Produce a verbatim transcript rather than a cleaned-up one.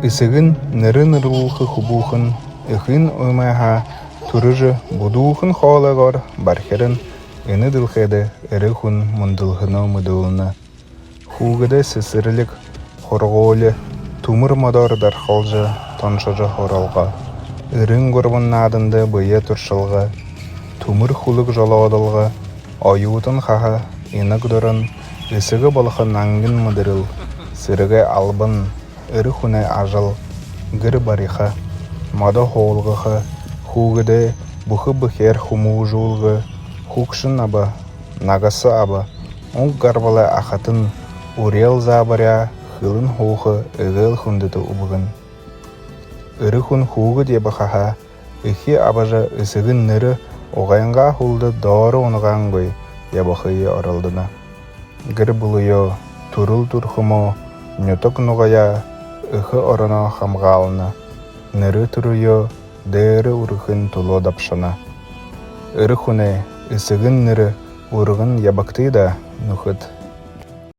Эсэгын нэрэ нэрлүүлхэ хүбүүхэн эхын уймайһаа түрэжэ, бүдүүхэн хоолойгоор бархиран, энэ дэлхэйдэ эрэ хүн мүндэлһэнөө мэдүүлнэ. Хүүгэдэй сэсэрлиг, һургуули түмэр модоор дархалжа, тоншожо һуралга. Эрын гурбан нааданда бэеэ туршалга, түмэр хүлэг жолоодолго, оюутан хаһа, инаг дуран, эсэгэ болохо нангин мэдэрэл, сэрэгэй албан, эрэ хүнэй ажал, гэр бариха, модо һуулгаха, хүүгэдээ бүхэ бэхеэр хүмүүжүүлгэ, хүгшэн аба, нагаса аба, уг гарбалай ахатан, үреэл заабаряа хэлэн һууха эгээл хүндэтэ үбгэн. Эрэ хүн хүүгэд ябахаһаа эхи абажа, эсэгын нэрэ угайнгаа һүүлдэ доороо унагаангүй ябахые оролдоно. Гэр бүлэеэ, түрэл түрхэмөө, нютаг нугаяа, эхэ ороноо хамгаална. Нэрэ түрэеэ дээрэ үргэхын түлөө дабшана. Эрэ хүнэй, эсэгын нэрэ үргэн ябагты даа, нүхэд.